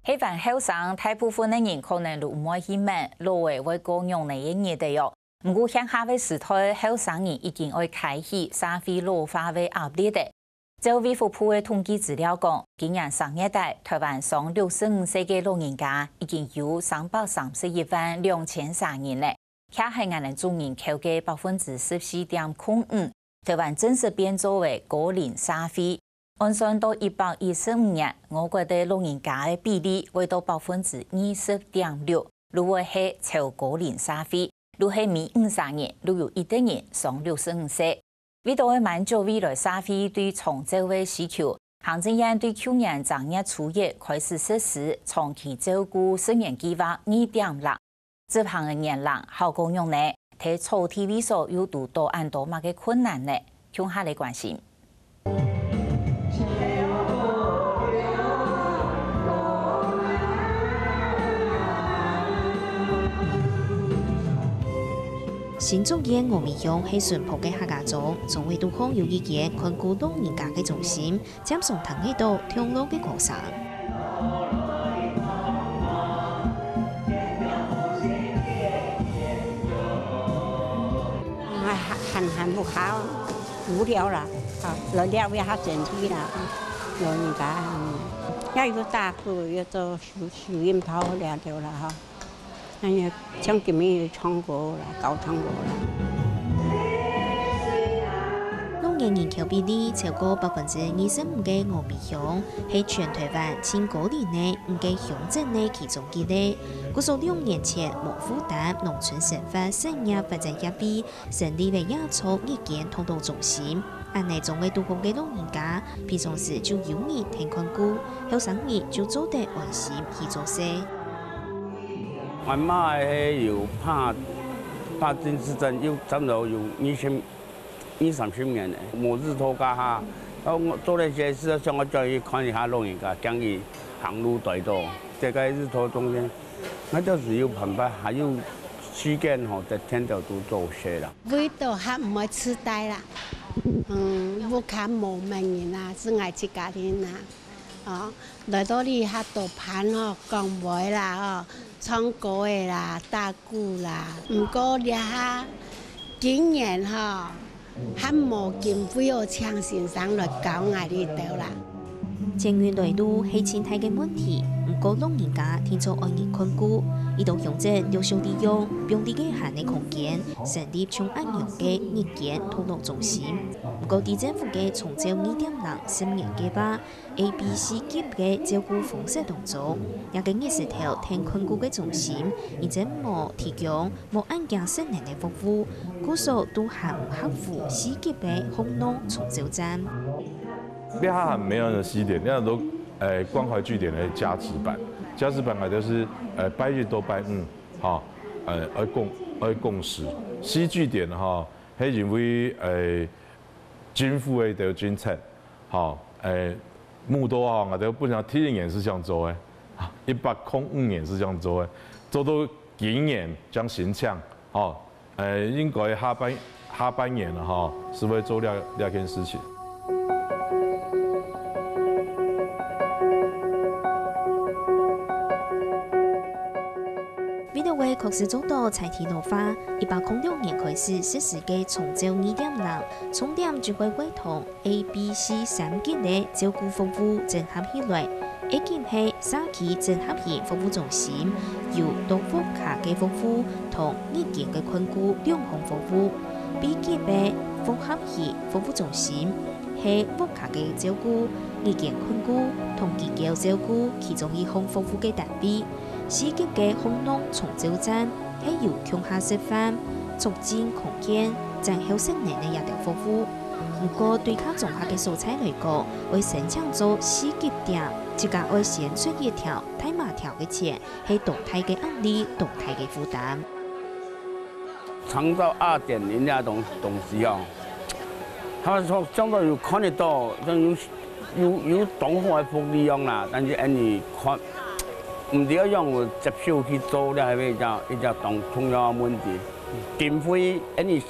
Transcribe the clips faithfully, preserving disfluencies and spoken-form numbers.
係還後生，大部分个人可能都毋會去愐老个會過仰般个日仔喲。毋過現下个時代，後生人已經愛開始社會老化个壓力咧。照衛福部个統計資料講，今年三月底，臺灣上六十五歲个老人家已經有三百三十一萬兩千儕人咧。 這係𠊎等總人口个百分之十四點空五，臺灣正式變做為高齡社會。按算到一百一十五年，我國个老人家个比例會到百分之二十點六，就會係超高齡社會，就係每五儕人就有一垤人上六十五歲。 為著愛滿足未來社會對長照个需求，行政院對舊年正月初一開始實施長期照顧十年計畫二點零，執行个年齡效果仰般呢？在草地位所又堵著恁多麼个困難呢？共下來關心。 新竹縣峨眉鄉係純樸个客家庄，庄仔肚項有一間看顧老人家个中心，漸常聽得著暢樂个歌聲。啊，閒，閒閒無閒，無聊啦，啊，來尞一下身體啦，老人家，嗯，也有打鼓，也做收，收音炮尞尞啦，吼。 哎呀，像今日唱歌啦，教唱歌啦。老年人口比例超過百分之二十五个峨眉鄉，係全臺灣盡高齡个五个鄉鎮个其中一个。故所兩年前，無負擔農村生活產業發展協會成立个野草日間托老中心。 恁呢庄仔肚項个老人家，平常時就有人跈看顧，後生人就做得安心去做事。𠊎媽係有發，發近視症，有差不多有二十，二三十年了，無日頭該下。然後𠊎做了些事，想愛轉去看一下老人家，驚佢行路跌倒，在該日頭中間， 𠊎兜係有辦法，還有時間吼，在田頭都做事啦。為著較毋會痴呆啦，嗯，屋下無麼人啊，係𠊎自家人啊，哦，來到這下做伴吼，講話啦，哦，唱歌个啦，打鼓啦，毋過這下今年吼， 還無經費哦，請先生來教𠊎這兜啦。錢銀來路係盡大个問題，毋過老人家定著愛人看顧，一兜鄉鎮陸續利用放這个閒个空間，成立像恁樣个日間托老中心。毋過，在政府个長照二點零十年計畫， A、B四級个照顧方式當中，這个日時頭跈看顧个中心，因為無提供無恁驚失能个服務，故所都還毋合乎四級个復康長照站。這下還無四點，這都，呃，關懷據點个加值班。加值班啊，就係，呃，拜一到拜五，吼，呃，愛共，愛共時。四據點吼，係因為，呃，政府个一兜政策， 吼，欸，目標啊，𠊎兜本來第一年係恁樣做个，一百空五年係恁樣做个，做到今年正申請，吼，欸，應該下半，下半年了吼，係會做這，這件事情。為了會確實做到在地老化，一百空六年開始實施个長照二點零，重點就係會同 A、B、C三級个照顧服務整合起來，A級係社區整合型服務中心，有到屋下个服務同日間个看顧兩項服務。B級个複合型服務中心係屋下个照顧、日間看顧同居家照顧其中一項服務个單位。 四級个復康長照站係由共下食飯、促進康健、增厚失能个這兜服務。毋過對較鄉下个所在來講，愛申請做四級點，自家愛先出一條大麻條个錢，係當大个壓力、當大个負擔。 長照二點零這東，東西哦，佢講相對有看得到，像有，有，有當好个福利樣啦，但是恁樣看，毋知愛仰般接受去做，這係一隻，一隻當重要个問題。經費，恁樣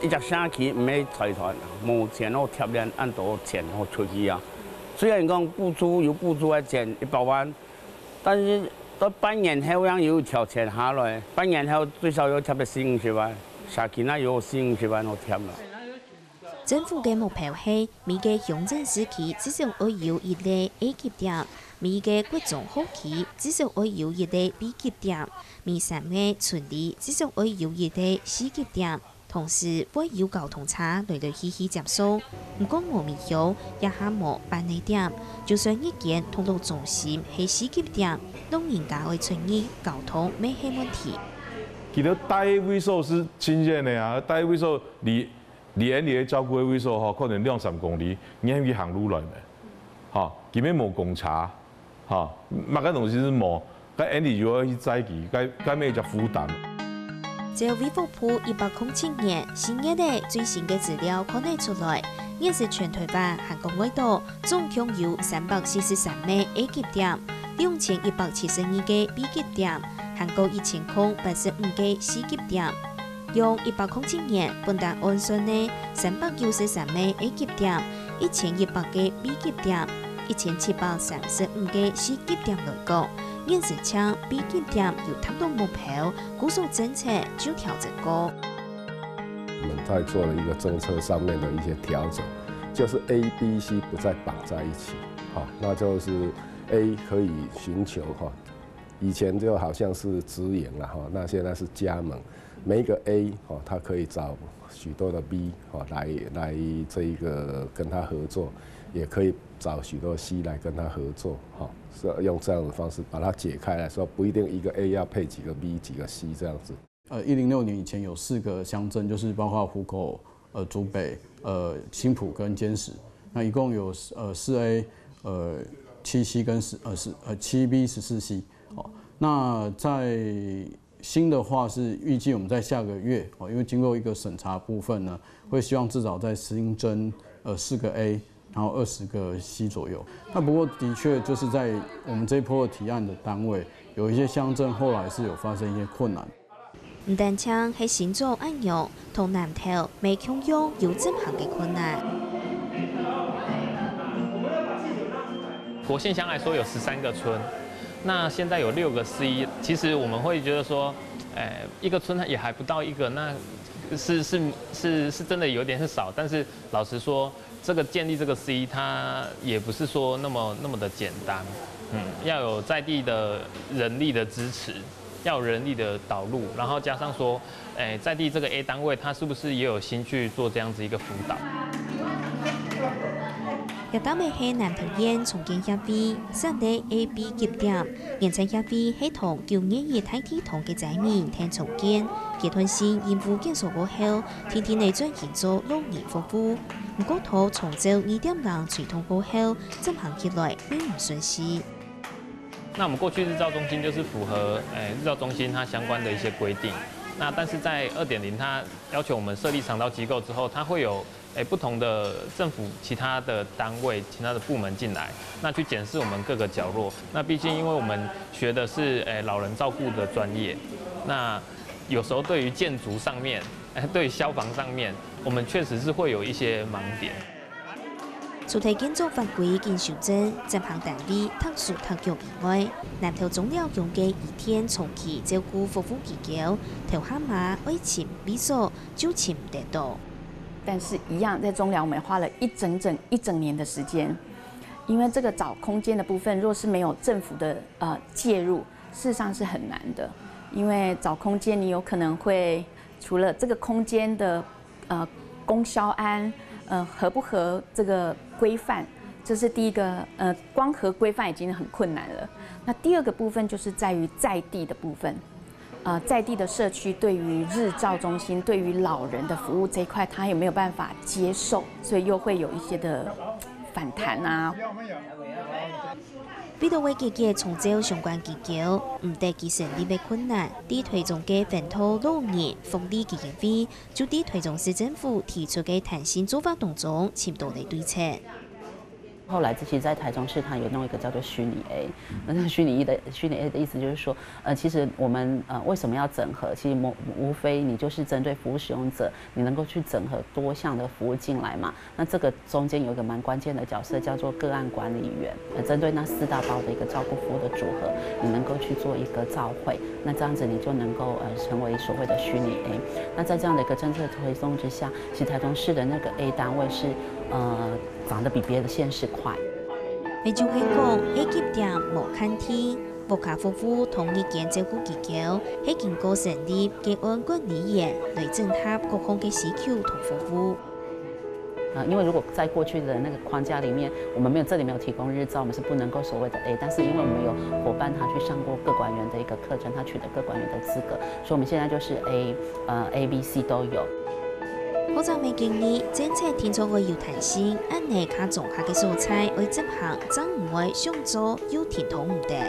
一隻社區毋係財團，無錢好貼連，恁多錢好出去啊。雖然講補助有補助个錢，一百萬，但是到半年後，正有調整下來，半年後最少有貼个四五十萬，社區那有四五十萬好貼啦。政府个目標係每个鄉鎮市區至少愛有一个A級店，每个國中學區至少愛有一个B級店，每三个村里至少愛有一个C級店。同時會有交通車來來去去接送。毋過峨眉鄉這下無辦个店，就算一間通路中心係C級店，老人家愛出入交通乜係問題。其實大个位所係盡遠个啊，大个位所離離𫣆俚个照顧个位所吼，可能兩三公里，你還去行路來呢。吼，佢乜無公車，吼，麼个東西係無，該𫣆俚又愛去載佢，該該乜一隻負擔。照衛福部一百空七年四月个最新个資料看得出來，現時全台灣還過外島總共有三百四十三个A級店，兩千一百七十二个B級店，還過一千空八十五个C級店。 用一百空七年本旦按算个三百九十三个A級店、一千一百个B級店、一千七百三十五个C級店來講，現時淨B級店有達到目標，故所政策就調整過。我們在做了一個政策上面的一些調整，就是A、B、C不再綁在一起，好，那就是A可以尋求哈，以前就好像是直營了哈，那現在是加盟。每一个 A 哦，他可以找许多的 B 哦来来这一个跟他合作，也可以找许多 C 来跟他合作，哈，是用这样的方式把它解开来说，不一定一个 A 要配几个 B 几个 C 这样子。呃，一零六年以前有四个乡镇，就是包括湖口、呃竹北、呃青埔跟尖石，那一共有呃四 A、呃七 C 跟十呃十呃七 B 十四 C。哦，那在新的话是预计我们在下个月哦，因为经过一个审查部分呢，会希望至少再新增呃四个 A，然后二十个 C 左右。那不过的确就是在我们这一波的提案的单位，有一些乡镇后来是有发生一些困难。毋單淨係新竹恁樣，同南投乜共樣有執行个困難。國姓鄉來說有十三个村，那現在有六个 C，其實我們會覺得說，誒，一个村也還不到一个，那是是是是真的有點是少。但是老實說，這個建立這個 C，它也不是說那麼那麼的簡單，嗯，要有在地的人力的支持，要有人力的導入，然後加上說，誒，在地這個 A 單位，它是不是也有心去做這樣子一個輔導？這搭乜係南投縣重建協會設立A B級點，原先協會係同九二一大地動个災民𢯭重建，階段性應付建所過後，定定仔轉型做老人服務。毋過，到長照二點零推動過後，執行起來並毋順序。那我們過去日照中心就是符合，誒，日照中心它相關的一些規定。那但是在二點零，它要求我們設立長照機構之後，它會有，誒，不同的政府其他的單位、其他的部門進來，那去檢視我們各個角落。那畢竟因為我們學的是，誒，老人照顧的專業，那有時候對於建築上面，誒，對於消防上面，我們確實是會有一些盲點。 除忒建築法規緊修正，執行單位逐手逐腳以外，南投中寮鄉个伊甸長期照顧服務機構，頭下嘛愛尋位所就尋毋得到。但是一樣，在中寮我們花了一整整一整年的時間，因為這個找空間的部分，若是沒有政府的呃介入，事實上是很難的。因為找空間，你有可能會除了這個空間的呃供銷安，呃合不合這個規範，這是第一個，呃光合規範已經很困難了。那第二個部分就是在於在地的部分。 呃，在地的社區對於日照中心、對於老人的服務這一塊，他也沒有辦法接受，所以又會有一些的反彈啊。為著愛解決長照相關機構毋得佢成立个困難，在台中个本土老人福利基金會就在台中市政府提出个彈性做法當中尋到了對策。后来其实在台中市，它有弄一个叫做虚拟 A，那这个虚拟 A 的虚拟 A 的意思就是说，呃，其实我们呃为什么要整合？其实无无非你就是针对服务使用者，你能够去整合多项的服务进来嘛。那这个中间有一个蛮关键的角色，叫做个案管理员，呃，针对那四大包的一个照顾服务的组合，你能够去做一个照会，那这样子你就能够呃成为所谓的虚拟 A。那在这样的一个政策推动之下，其实台中市的那个 A 单位是呃长得比别的县市快。也就係講，A級店無限定，屋下服務同日間照顧機構係經過成立个案管理員來整合各項个需求同服務。啊，因为如果在过去的那个框架里面，我们没有这里没有提供日照，我们是不能够所谓的 A。但是因为我们有伙伴他去上过个管员的一个课程，他取得个管员的资格，所以我们现在就是 A 呃 A、B、C 都有。好正个建议，政策定著愛有彈性，恁呢較綜合个所在愛執行，正毋會想做又停動毋得。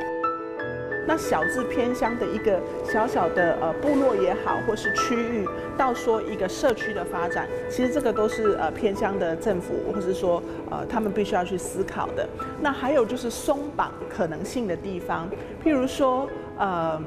那小至偏乡的一个小小的呃部落也好，或是区域，到说一个社区的发展，其实这个都是呃偏乡的政府，或是说呃他们必须要去思考的。那还有就是松绑可能性的地方，譬如说呃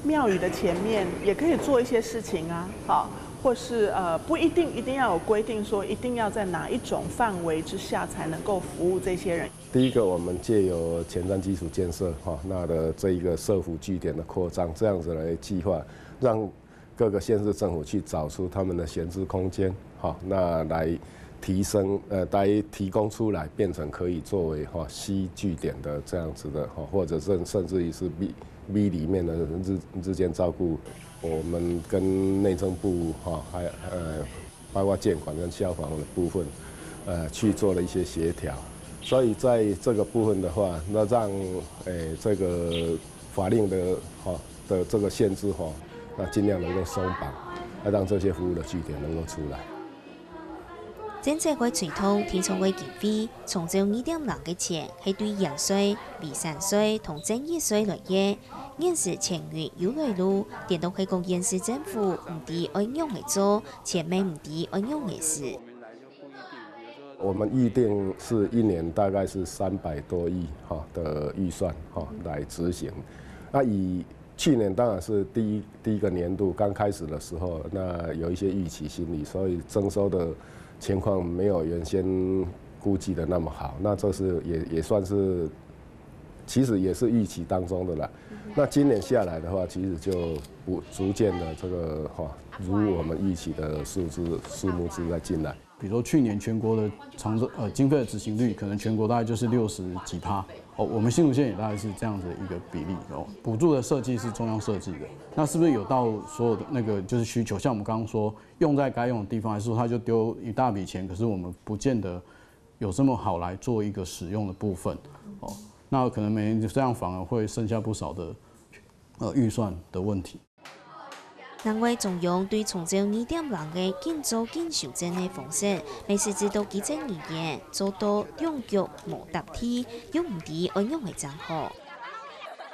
庙宇的前面也可以做一些事情啊，好，或是呃不一定一定要有规定说一定要在哪一种范围之下才能够服务这些人。第一个，我们借由前瞻基础建设哈，那的这一个社福据点的扩张，这样子来计划，让各个县市政府去找出他们的闲置空间，哈，那来提升呃，来提供出来，变成可以作为哈 C 据点的这样子的哈，或者甚甚至于是 B B 里面的日日间照顾，我们跟内政部哈，还呃。包括建管跟消防的部分，呃，去做了一些协调。所以在这个部分的话，那让诶这个法令的哈的这个限制哈，那尽量能够松绑，那让这些服务的据点能够出来。政策个推动，提倡个经费，長照二點零个錢係對鹽稅、遺產稅同增值稅來个。現時錢銀有來路，顛倒係講現時政府毋知愛仰仔做， 錢乜毋知愛仰仔使。我们预定是一年大概是三百多亿哈的预算哈来执行。那以去年当然是第一第一个年度刚开始的时候，那有一些预期心理，所以征收的情况没有原先估计的那么好。那这是也也算是其实也是预期当中的啦。那今年下来的话，其实就不逐渐的这个哈，如我们预期的数字数目字在进来。比如说去年全国的长照呃经费的执行率，可能全国大概就是六十几趴。哦，我们新竹县也大概是这样子的一个比例哦。补助的设计是中央设计的，那是不是有到所有的那个就是需求？像我们刚刚说，用在该用的地方，还是说它就丢一大笔钱，可是我们不见得有这么好来做一个使用的部分？哦，那可能每年就这样，反而会剩下不少的呃预算的问题。另外，中央對長照二點零个緊做緊修正个方式，乜係指導基層醫院做到兩腳無貼地，又毋知愛仰仔正好。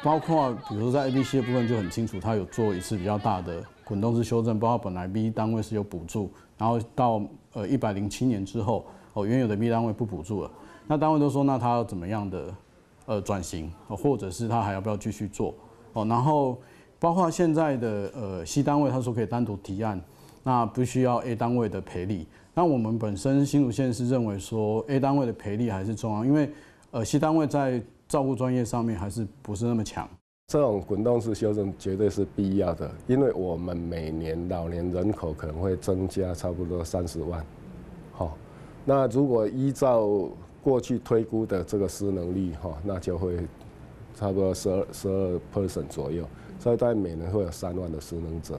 包括比如说在 A B C 的部分就很清楚，它有做一次比较大的滚动式修正，包括本来 B 单位是有补助，然后到呃一百零七年之后，哦原有的 B 单位不补助了，那单位都说那他要怎么样的呃转型，或者是他还要不要继续做？哦，然后包括现在的呃 C 单位，他说可以单独提案，那不需要 A 单位的赔率。那我们本身新竹县是认为说 A 单位的赔率还是重要，因为呃 C 单位在照顾专业上面还是不是那么强。这种滚动式修正绝对是必要的，因为我们每年老年人口可能会增加差不多三十万，好，那如果依照过去推估的这个失能率哈，那就会差不多十二十二 percent 左右，所以大概每年会有三万的失能者。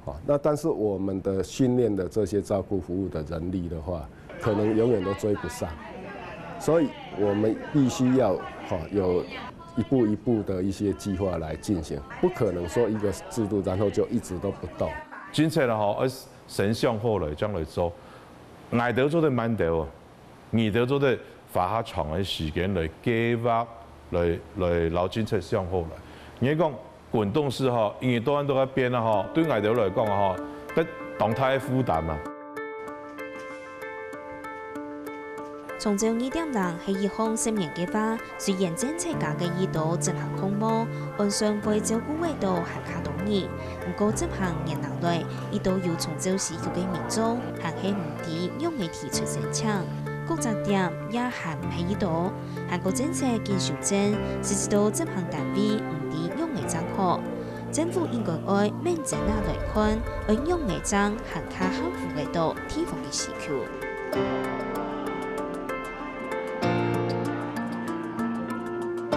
好，那但是我们的训练的这些照顾服务的人力的话，可能永远都追不上，所以我们必须要哈有一步一步的一些计划来进行，不可能说一个制度然后就一直都不动。政策啦吼，愛先想好來，正來做。𠊎兜做得慢兜哦，你兜做得花較長个時間來計劃，來來摎政策想好來。你講滾動式吼，因為多人都在變啊吼，對𠊎兜來講啊吼，該當大个負擔啊。長照二點零係一項十年計畫，雖然政策加个一多執行項目，按算會照顧會到還較多人，毋過執行年頭來，一多有長照需求个民眾，還係毋知仰仔提出申請。各隻店也還毋係一多，還過政策緊修正，實際到執行單位毋知仰仔正好。政府應該愛愐真仔來看，愛仰仔正還較合乎个到地方个需求。